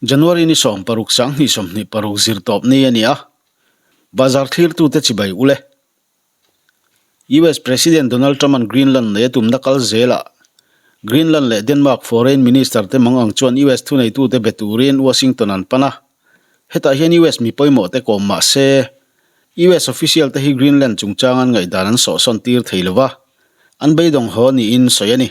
January ni 16 2026 zirtawp ni a ni a, bazar thlirtute chibai ule. US President Donald Trump-a'n Greenland nei a tumna kal zelah Greenland leh Denmark Foreign Minister te mang ang chuan US thuneitute be turin Washington an pan a. Hetah hian US mi pawimawh te kawm mah se, US official te hi Greenland chungchang an ngaihdan an sawhsawn tir thei lova, an beidawng haw niin sawi a ni.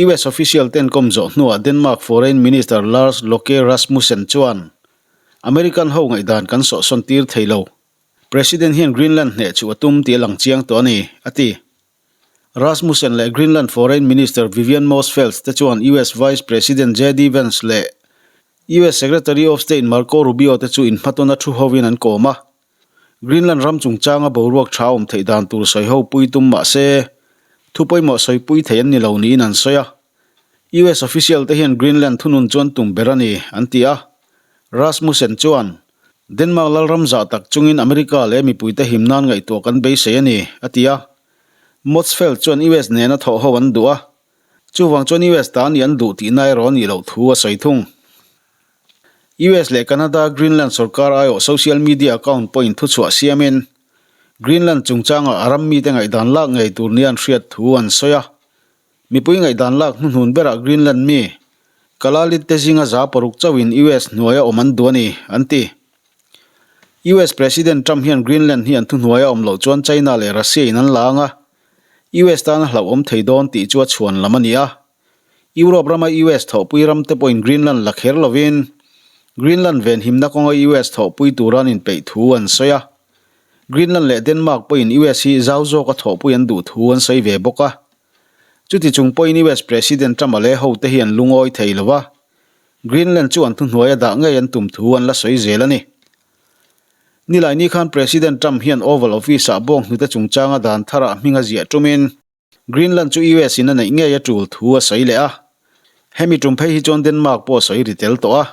US official ten kawm zawh hnuah Denmark Foreign Minister Lars Lokke Rasmussen chuan, American ho ngaihdan kan sawhsawn tir thei lo. President hian Greenland hneh chu a tum tih a lang chiang tawh a ni, a ti. Rasmussen leh Greenland Foreign Minister Vivian Motzfeldt te chuan US Vice President JD Vance leh US Secretary of State Marco Rubio te chu inhmatawna thu hovin an kawm a. Greenland ram chungchanga boruak tha awm theih dan tur sawi ho pui tum mah se, thu pawimawh sawi pui thei an ni lo niin an sawi a. US official te hian Greenland thunun chuan tum ber a ni, an ti a. Rasmussen chuan, Denmark lalram zah tak chungin America leh mipuite him nan ngaihtuah kan beisei a ni, a ti a. Motzfeldt chuan US nena thawh ho an duh a, chuvang chuan US ta nih an duh tihna erawh a nih loh thu a sawi thung. US leh Canada Greenland sorkar aiawh social media account pawhin thuchhuah siamin Greenland chungchangah a ram mite ngaihdan lak ngei tur nia an hriat thu an sawi a. Mipui ngaihdan lak hnuhnun berah Greenland mi Kalaallit te zinga 6% chauhin US hnuaia awm an duh a ni, an ti. US President Trump hian Greenland hi an thuhnuaia awm loh chuan China leh Russia in an la ang a, US tan a hlauhawm thei dawn tih chu a chhuan lam a ni a. Europe rama US thawhpui ram te pawhin Greenland la kher lovin Greenland venhimna kawnga US thawhpui tura an inpeih thu an sawi a. Greenland leh Denmark pawhin US hi zau zawka thawhpui an duh thu an sawi ve bawk a. Chuti chung pawhin US President Trump-a leh hote hi an lungawi thei lo va, Greenland chu an thuhnuaia dah ngei an tum thu an la sawi zel a ni. Nilaini khan President Trump hian Oval Office-ah bawnghnute chungchanga dan tharah hming a ziah tumin Greenland chu US in a neih ngei a tul thu a sawi leh a. Hemi tum phei hi chuan Denmark pawh a sawi ri tel tawh a.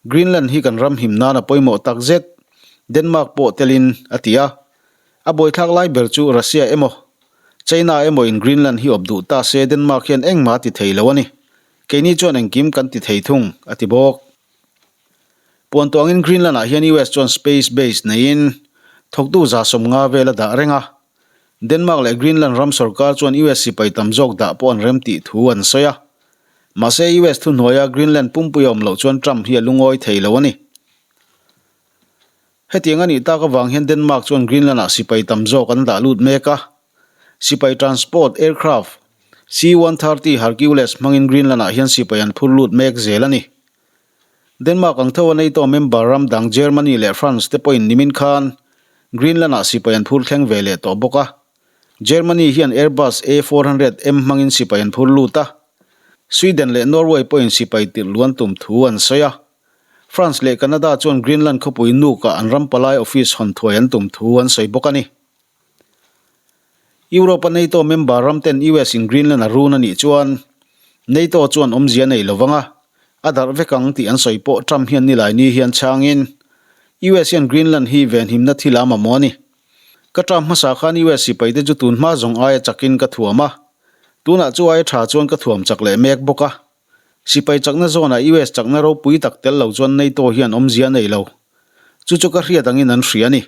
Greenland hi kan ram him nan a pawimawh tak zet, Denmark pawh telin, a ti a. A buaithlak lai ber chu Russia emaw, China emaw in Greenland hi awp duh ta se Denmark hian engmah a ti thei lo a ni. Keini chuan engkim kan ti thei thung, a ti bawk. Puan tuangin Greenland ah hian US chuan space base neiin thawktu 150 vel a dah reng a. Denmark leh Greenland ram sorkar chuan US sipai tam zawk dah pawh an rem tih thu an sawi a. Mahse US thuhnuaia Greenland pumpui a awm loh chuan Trump hi a lungawi thei lo a ni. Hetiang a nih tak avang hian Denmark chuan Greenland-ah sipai tam zawk an dah lut mek a. Sipai transport aircraft C-130 Hercules hmangin Greenland-ah hian sipai an phur lut mek zel a ni. Denmark ang tho a NATO member ram dang Germany leh France te pawhin nimin khan Greenland-ah sipai an phur thleng ve leh tawh bawk a. Germany hian Airbus A400M hmangin sipai an phur lut a. Sweden leh Norway pawhin sipai tirh luan tum thu an sawi a. France leh Canada chuan Greenland khawpui Nuuk-ah an ram palai office hawn thuai an tum thu an sawi bawk a ni. Europe-a NATO member ram ten US in Greenland a run a nih chuan NATO chuan awmzia nei lo vang a, a darh vek ang tih an sawi pawh Trump hian nilai ni hian chhangin US hian Greenland hi venhimna thil a mamawh a ni. Ka term hmasa khan US sipaite chu tun hma zawng aia chakin ka thuam a, tunah chu aia tha chuan ka thuam chak leh mek bawk a. Sipai chakna zawnah US chakna ropui tak tel lo chuan NATO hian awmzia a nei lo. Chu chu ka hriat angin an hria a ni.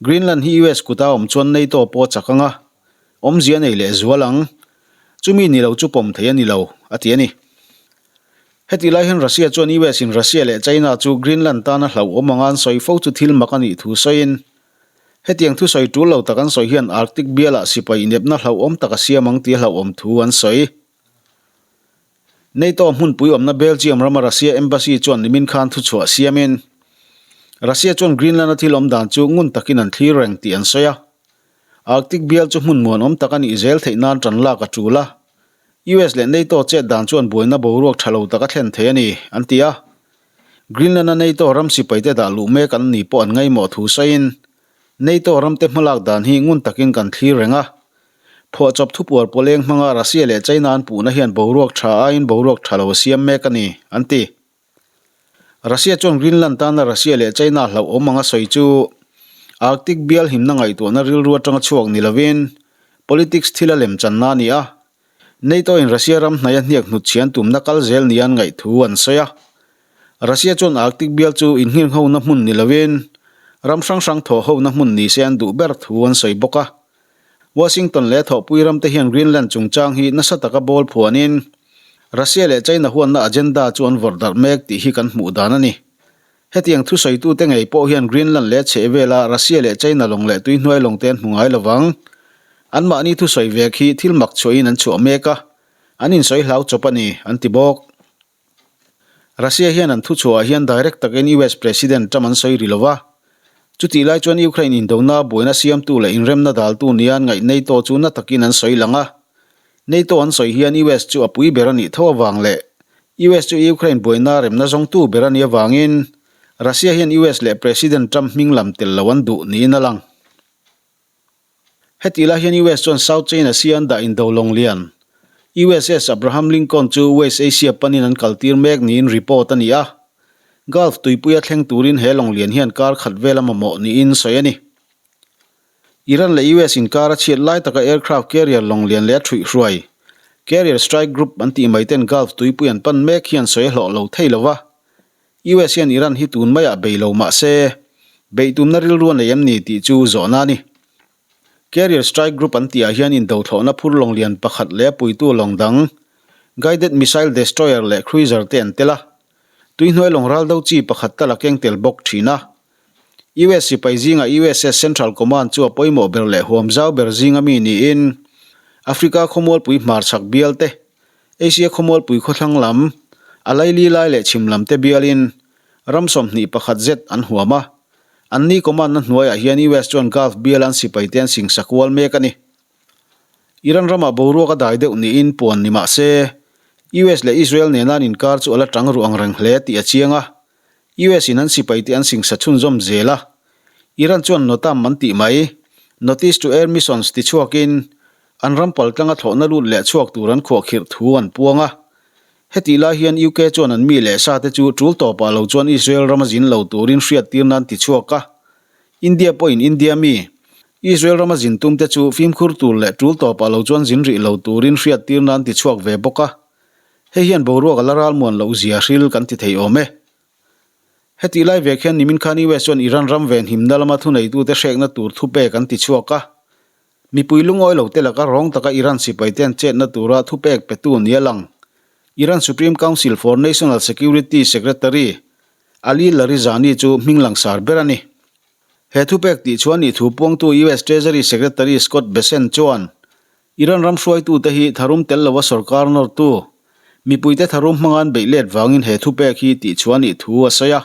Greenland hi US kuta awm chuan NATO pawh a chak ang a, awmzia a nei leh zual ang. Chumi ni lo chu pawm thei a ni lo, a ti a ni. Hetih lai hian Russia chuan US in Russia leh China chu Greenland tana hlauhawm anga an sawi fo chu thil mak a nih thu sawiin, hetiang thusawi tul lo tak an sawi hian Arctic bialah sipai inepna hlauhawm tak a siam ang tih a hlauhawm thu an sawi. NATO hmunpui awmna Belgium rama Russia Embassy chuan nimin khan thuchhuah siamin, Russia chuan Greenland-a thil awm dan chu ngun takin an thlir reng tih an sawi a. Arctic bial chu hmun muanawm tak a nih zel theih nan ṭan lak a ṭul a, US leh NATO chet dan chuan buaina boruak ṭha lo tak a thlen thei a ni, an ti a. Greenland-a NATO ram sipaite dah luh mek an ni pawh an ngaimawh thu sawiin, NATO ramte hmalak dan hi ngun takin kan thlir reng a, Phuahchawp thupuar pawleng hmanga Russia leh China an puhna hian boruak tha aiin boruak tha lo a siam mek a ni, an ti. Russia chuan Greenland tana Russia leh China hlauhawm anga sawi chu Arctic bial himna ngaihtuahna rilru atanga chhuak ni lovin politics thil a lemchanna a ni a, NATO in Russia ram hnaia hniak hnutchhian tumna kal zel nia an ngaih thu an sawi a. Russia chuan Arctic bial chu inngirnghona hmun ni lovin ram hrang hrang thawhhona hmun ni se an duh ber thu an sawi bawk a. Washington leh thawhpui ramte hian Greenland chungchang hi nasa taka bawl phuanin Russia leh China huanna agenda chu an vawrh darh mek tih hi kan hmuh dan a ni. Hetiang thusawitute ngei pawh hian Greenland leh chhehvela Russia leh China lawng leh tuihnuai lawngte an hmu ngai lovang. Anmahni thusawi vek hi thil mak chhuahin an chhuah mek a, an insawi hlau chawp a ni, an ti bawk. Russia hian an thuchhuahah hian direct takin US President Trump an sawi ri lo a. Chutih lai chuan Ukraine indona buaina siamtu leh inremna daltu nia an ngaih NATO chu na takin an sawi lang a. NATO an sawi hian US chu a pui ber a nih tho avang leh US chu Ukraine buaina remna zawngtu ber a nih avangin Russia hian US leh President Trump hming lam tel lo an duh niin a lang. Hetih lai hian US chuan South China Sea an dah indo lawng lian, USS Abraham Lincoln chu West Asia panin an kaltir mek niin report a ni a. Gulf tuipuia thleng turin he lawng lian hian kar khat vel a mamawh niin sawi a ni. Iran leh US inkar a chhiat lai taka aircraft carrier lawng lian leh a thuihhruai, Carrier Strike Group an tih mai ten Gulf tuipui an pan mek hian sawi a hlawh lo thei lo va. US hian Iran hi tun maiah bei lo mah se, beih tumna rilru a nei em ni tih chu zawhna a ni. Carrier Strike Group an tihah hian indothlawhna phur lawng lian pakhat leh a puitu lawng dang, guided missile destroyer leh cruiser te an tel a. Tuihnuai lawng ral do chi pakhat tal a keng tel bawk thin a. US sipai zingah USS Central Command chu a pawimawh ber leh huam zau ber zinga mi niin Africa khawmualpui hmarchhak bial te, Asia khawmualpui khawthlang lam, a laili lai leh chhim lam te bialin ram 21 zet an huam a. Anni command-na hnuaiah hian US chuan Gulf biala an sipaite an singsa kual mek a ni. Iran ramah boruak a dai deuh niin puan ni mah se, US leh Israel nena an inkar chu a la tang ruh ang reng hle tih a chiang a. US in an sipaite an singsa chhunzawm zel a. Iran chuan NOTAM an tih mai, Notice to Air Missions tichhuakin An ram paltlanga thlawhna lut leh chhuak tur an khuahkhirh thu an puang a. Hetih lai hian UK chuan an mi leh sa te chu tul tawpah lo chuan Israel rama zin lo turin hriattir nan ti chhuak a. India pawhin India mi, Israel rama zin tum te chu fimkhur tur leh tul tawpah lo chuan zin rih lo turin hriattir nan ti chhuak ve bawk a. Hei hian boruak a la ralmuan loh zia hril kan ti thei awm e. Hetih lai vek hian nimin khan US chuan Iran ram venhimna lama thuneitute hrekna tur thupek an ti chhuak a. Mipui lungawi lo te laka rawng taka Iran sipaite an chetna tura thupek petu ni a lang. Iran Supreme Council for National Security Secretary Ali Larijani chu hming langsar ber a ni. He thupek tih chuan nih thu puangtu US Treasury Secretary Scott Bessent chuan Iran ram hruaitute hi tharum tel lova sorkar nawrtu mipuite tharum hmanga an beih let vangin he thupek hi tih chuan nih thu a sawi a.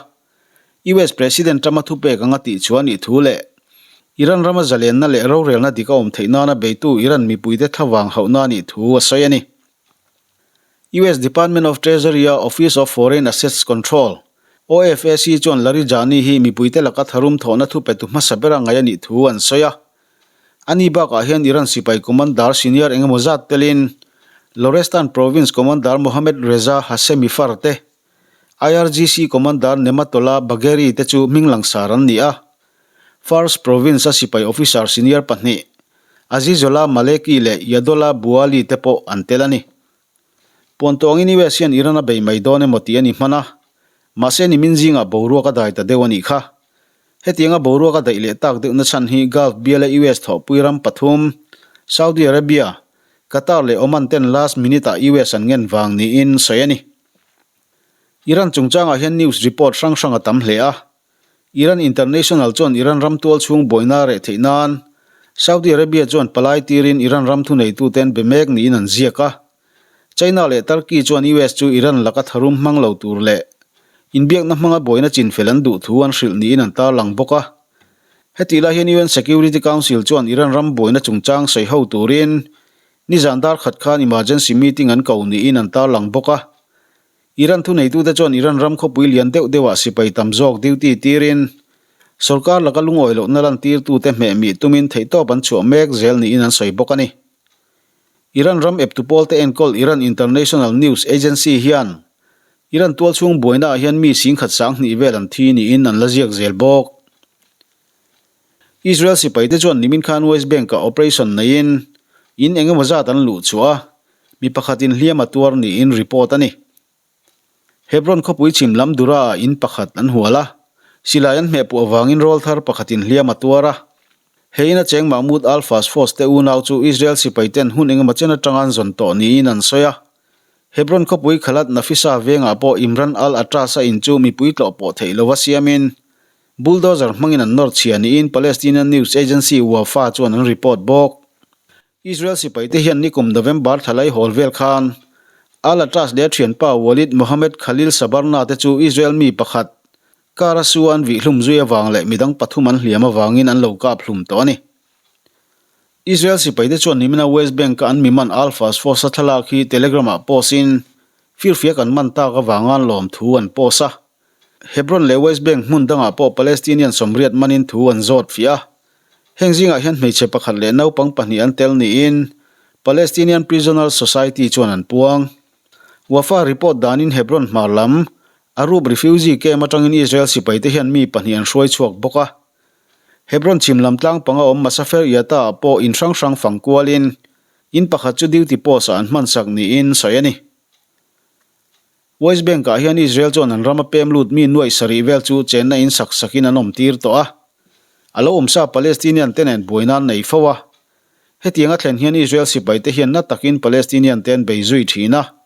US President Trump-a thupek anga tih chu a nih thu leh Iran rama zalenna leh rorelna dik a awm theih nana beitu Iran mipuite thlavang hauhna a nih thu a sawi a ni. US Department of Treasury-a Office of Foreign Assets Control, OFAC, chuan Larijani hi mipuite laka tharum thawhna thupetu hmasa bera ngaih a nih thu an sawi a. Ani bakah hian Iran sipai commander senior engemaw zat telin Lorestan Province commander Mohammad Reza Hashemifar te IRGC Commander Nematollah Bagheri te chu hming langsar an ni a. Fars Province-a sipai officer senior pahnih, Azizollah Maleki leh Yadollah Buali te pawh an tel a ni. Puantawngin US hian Iran a bei mai dawn emaw tih a ni hman a, mahse nimin zingah boruak a dai ta deuh a nih kha. Hetianga boruak a daih leh tak deuhna chhan hi Gulf biala US thawhpui ram pathum, Saudi Arabia, Qatar leh Oman ten last minute-ah US an ngen vang niin sawi a ni. Iran chungchangah hian news report hrang hrang a tam hle a. Iran International chuan Iran ram tual chhung buaina reh theih nan Saudi Arabia chuan palai tirin Iran ram thuneituten be mek niin an ziak a. China leh Turkey chuan US chu Iran laka tharum hmang lo tur leh inbiakna hmanga buaina chinfel an duh thu an hrilh niin an tarlang bawk a. Hetih lai hian UN Security Council chuan Iran ram buaina chungchang sawi ho turin Nizan dar khat khan emergency meeting an ko niin an tarlang bawk a. Iran thuneitute chuan Iran ram khawpui lian deuh deuhah sipai tam zawk duty tirin sorkar laka lungawi lohna lantirtute hmeh mih tumin theihtawp an chhuah mek zel niin an sawi bawk a ni. Iran ram eptu pawlte enkawl Iran International News Agency hian Iran tualchhung buainaah hian mi 10,000 20 vel an thi niin an la ziak zel bawk. Israel sipaite chuan nimin khan West Bank-ah operation neiin in eng emaw zat an luh chhuah a, mi pakhatin hliam a tuar niin report a ni. Hebron khawpui chhim lam Dura-ah in pakhat an hual a, silai an hmehpuh avangin rawlthar pakhatin hliam a tuar a. He ina cheng Mahmoud al-Fasfos te unau chu Israel sipaiten hun engemaw chen atanga an zawn tawh niin an sawi a. Hebron khawpui Khalat Nafisa vengah pawh Imran al-Atrasa in chu mipui tlawh pawh theih lova siamin bulldozer hmangin an nawr chhia niin Palestinian news agency Wafa chuan an report bawk. Israel sipaite hian nikum November thla laihawl vel khan Al-Atrash leh a thianpa Walid Mohammed Khalil Sabarna te chu Israel mi pakhat car a su an vihhlum zui avang leh midang pathum an hliam avangin an lo kap hlum tawh a ni. Israel sipaite chuan nimina West Bank-a an mi man Al-Fasfos-a thlalak hi Telegram-ah post-in firfiak an man tak avanga an lawm thu an post a. Hebron leh West Bank hmun dangah pawh Palestinian sawmriat manin thu an zawt fiah a. Heng zingah hian hmeichhe pakhat leh naupang pahnih an tel niin Palestinian Prisoners Society chuan an puang. Wafa report danin Hebron hmar lam, Arub refugee camp atangin Israel sipaite hian mi pahnih an hruai chhuak bawk a. Hebron chhim lam tlang panga awm Masafer Yatta-ah pawh in hrang hrang fang kualin in pakhat chu duty post-ah an hmansak niin sawi a ni. West Bank-ah hian Israel chuan an rama pem lut mi nuaih sarih vel chu chenna in sak sakin an awm tir tawh a. A lo awmsa Palestinian te nen buaina an nei fo a. Hetiang a thlen hian Israel sipai te hian na takin Palestinian te an bei zui thin a.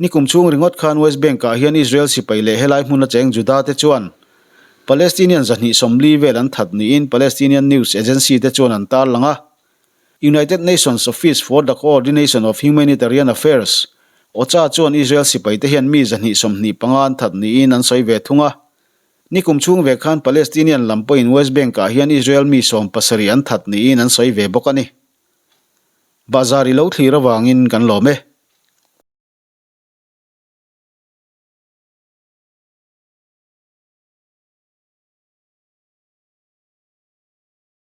Nikum chhung ringawt khan West Bank-ah hian Israel sipai leh helai hmuna cheng Juda te chuan Palestinian 240 vel an that niin Palestinian news agency te chuan an tarlang a. United Nations Office for the Coordination of Humanitarian Affairs, OCHA, chuan Israel sipaite hian mi 225 an that niin an sawi ve thung a. Nikum chhung ve khan Palestinian lam pawhin West Bank-ah hian Israel mi 70 an that niin an sawi ve bawk a ni. Bahzar i lo thlir avangin kan lawm e.